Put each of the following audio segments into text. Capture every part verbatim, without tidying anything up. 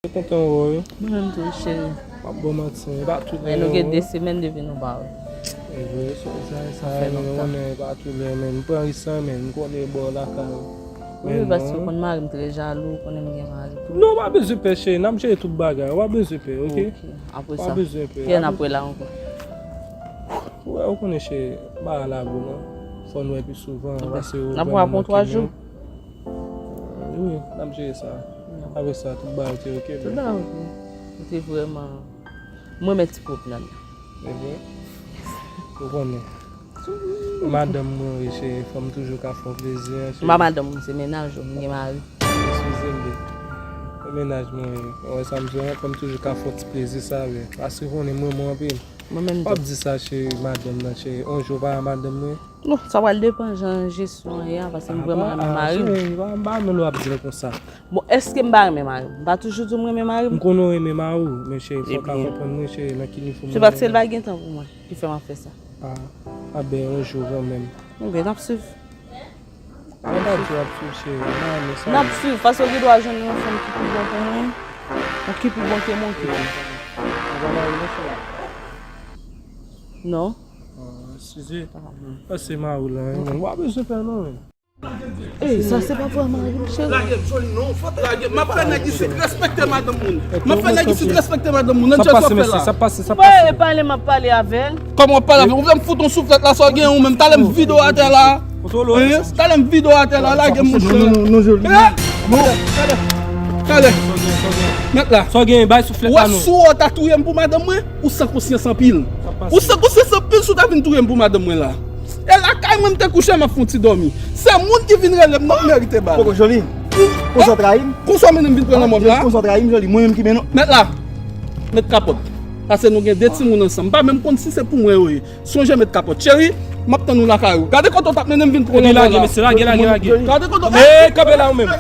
Mwen kontan wè w wi. Mwen menm tou, cheri. M ap ba w manti, men e pa tout lè Men nou yo gen wè de w. Semèn depi nou pa wè. E vre, sa, sa, sa, men w konnen e pa tout lè, men m pran risk sa, men m konnen bò lakay ou. Wi, paske ou konn mari m trè jalou, ou konnen m gen mari tou. Non, w pa bezwen pè, cheri, n ap jere tout bagay, w pa bezwen pè, oke? Apre W pa sa, bezwen pè. kilè n ap wè la ankò? Wè, ou konnen, cheri, m pa ka lage w non. Fò n wè pi souvan, pase ou N ap wè pou twa jou. Wi, n ap jere sa. Apre sa, tout bagay te oke, Tout bagay oke. Ou te vrèman. Mwen renmen ti pwòp nan. Ou konnen. Madanm mwen, wi, cheri, fò m toujou ka fè w plezi, cheri. M pa madanm ou, se mennaj ou, m gen mari. Eskize m, babe. Se mennaj mwen, wi. Ou wè sa m di w, fò m toujou ka fè w ti plezi sa, wi. Paske ou konnen m renmen w anpil. Mwen menm W ap di sa, cheri, madanm nan, cheri. On jou w pa wè madanm mwen. Bon, sa pral depann jan jesyon an ye a, paske m vrèman renmen mari m. Cheri, m pa renmen lè w ap di l konsa. Bon, èske m pa renmen mari m? M pa toujou di w m renmen mari m? M konnen w renmen mari w, men cheri, fò w ka konprann mwen, cheri, nan ki nivo m. Se paske l pa gen tan pou mwen ki fè m ap fè sa. A, a ben, on jou kanmenm. Ebyen, n ap swiv. Mwen pa di w ap swiv, cheri, m pa renmen sa. N ap swiv, paske w gen dwa jwenn yon fanm ki pi bon pou mwen, ou ki pi bon ke mwen, ki pi. Non. Eskize. Paske mari w la, w pa bezwen pè non, men. Ey, sa se pa vwa mari m, cheri. Lage m, Joly, non, fò te lage m. M ap fè nèg isit respekte madanm moun. M ap fè nèg isit respekte madanm moun. Nan djòl sa w fè la. Sa pase, sa pase. Ou pa pale, m ap pale avè l. Kòman w ap pale avè l? Ou vle m fout yon souflèt la, sa w gen ou menm. Talè m vide w atè la. Talè m vide w atè la, lage m, monchè. Non, non, non, Joly. Talè. Talè. Mèt la. Sa w gen, bay souflèt la non. Ou wè si w ta touye m pou madanm mwen, ou san konsyans anpil. Ou san konsyans anpil si w ta vin touye m pou madanm mwen la. E lakay mwen m te kouche, m ap fè yon ti dòmi. Se moun ki vin rele m nan, m merite bal. Poko Joly, konsa w trayi m? Konsa w mennen m vin pran nan mòb la? Konsa w trayi m, Joly, mwen menm ki mennen w? Mèt la, met kapòt. Paske nou gen de timoun ansanm. M pa menm konn si se pou mwen yo ye. Sonje met kapòt. Cheri, m ap tann ou lakay ou. Gade kote w t ap mennen m vin pran nan mòb la. Lage, mesye, lage, lage, lage. Gade kote w t ap. Ey, kanpe la ou menm.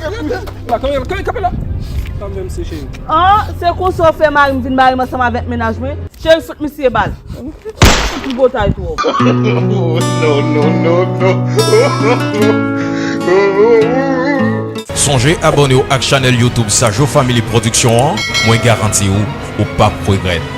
Kanpe, kanpe, kanpe la. Kanpe, mesye cheri. An, se konsa w fè mari m vin mare m ansanm avèk mennaj mwen? Cheri, fout misye bal. Fout li botay twòp. Sonje abòne w ak chanèl YouTube Sajo Family Production an, mwen garanti w, ou p ap regrèt.